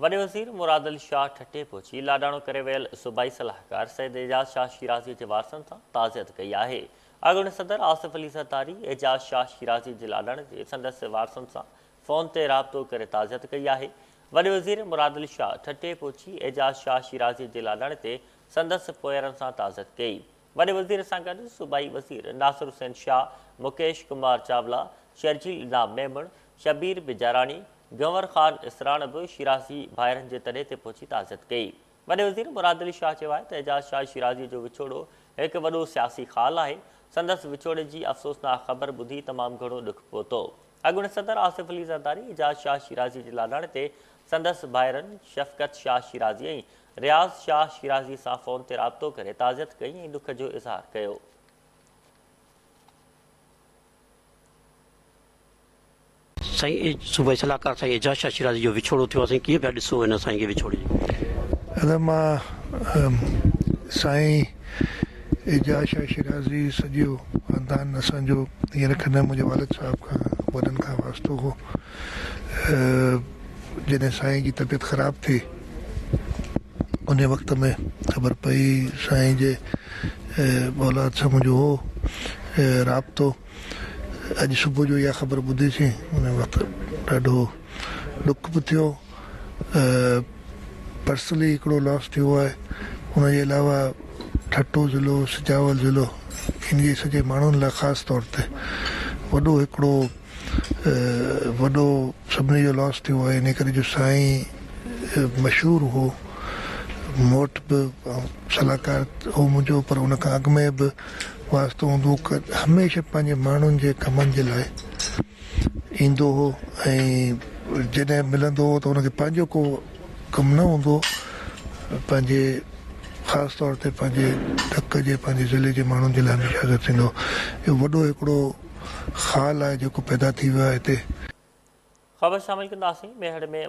وڏي وزير مراد علي شاهه ٺٽي پهچي لاڏاڻو ڪري ويل صوبائي صلاحڪار سيد اعجاز شاهه شيرازي جي وارثن سان تعزيت ڪئي آهي. اڳوڻي صدر آصف علي زرداري اعجاز شاهه شيرازي جي لاڏاڻي تي سندس وارثن سان فون تي رابطو ڪري تعزيت ڪئي آهي. وڏي وزير مراد علي شاهه ٺٽي پهچي اعجاز شاهه شيرازي جي لاڏاڻي تي سندس پوئرن سان تعزيت ڪئي. وڏي وزير سان گڏ صوبائي وزير ناصر حسين شاهه، مڪيش ڪمار چاولا، شرجيل انعام ميمڻ، شبير بجاراڻي، گنور خان اسراڻ به شيرازي ڀائرن جي تڏي تي پهچي تعزيت ڪئي. وڏي وزير مراد علي شاهه چيو آهي ته اعجاز شاهه شيرازي جو وڇوڙو هڪ وڏو سياسي خال آهي، سندس وڇوڙي جي افسوسناڪ خبر ٻڌي تمام گهڻو ڏک پهتو. اڳوڻي صدر آصف علي زرداري اعجاز شاهه شيرازي جي لاڏاڻي تي سندس ڀائرن شفقت شاهه شيرازي ۽ رياض شاهه شيرازي سان فون تي رابطو ڪري تعزيت ڪئي ۽ ڏک جو اظهار ڪيو. سائين صوبائي صلاحڪار سائين اعجاز شاهه شيرازي جو وڇوڙو ٿيو آهي سائين ڪيئن پيا ڏسو ان سائين کي وڇوڙي جو. ادا مان سائين اعجاز شاهه شيرازي سڄو خاندان اسان جو هينئر کن منهنجي والد صاحب کان وڏن کان واسطو هو جڏهن سائين جي طبيعت خراب ٿي انهي وقت ۾ خبر پئي سائين جي اولاد سان منهنجو هو رابطو اڄ صبح جو اها خبر ٻڌيسين ان وقت ڏاڍو ڏک به ٿيو پرسنلي هڪڙو لاس ٿيو آهي ان جي علاوه ٺٽو ضلعو سجاول ضلعو ان جي سڄي ماڻهن لاء خاص طور تي وڏو هڪڙو وڏو سڀني جو لاس ٿيو آهي انهي ڪري جو سائين مشهور هو مون وٽ به صلاحڪار هو منهنجو پر ان کان اڳ ۾ به واسطو هوندو هو هميشه پنهنجي ماڻهن جي ڪمن جي لاء ايندو هو ۽ جڏهن ملندو هو ته ان کي پنهنجو ڪو ڪم نه هوندو هو پنهنجي خاص طور تي پنهنجي تڪ جي پنهنجي ضلعي جي ماڻهن جي لاء هميشه حاضر ٿيندو هو اهو وڏو هڪڙو خال آهي جيڪو پيدا ٿي ويو آهي هتي. خبر شامل ڪنداسين ميهڙ ۾.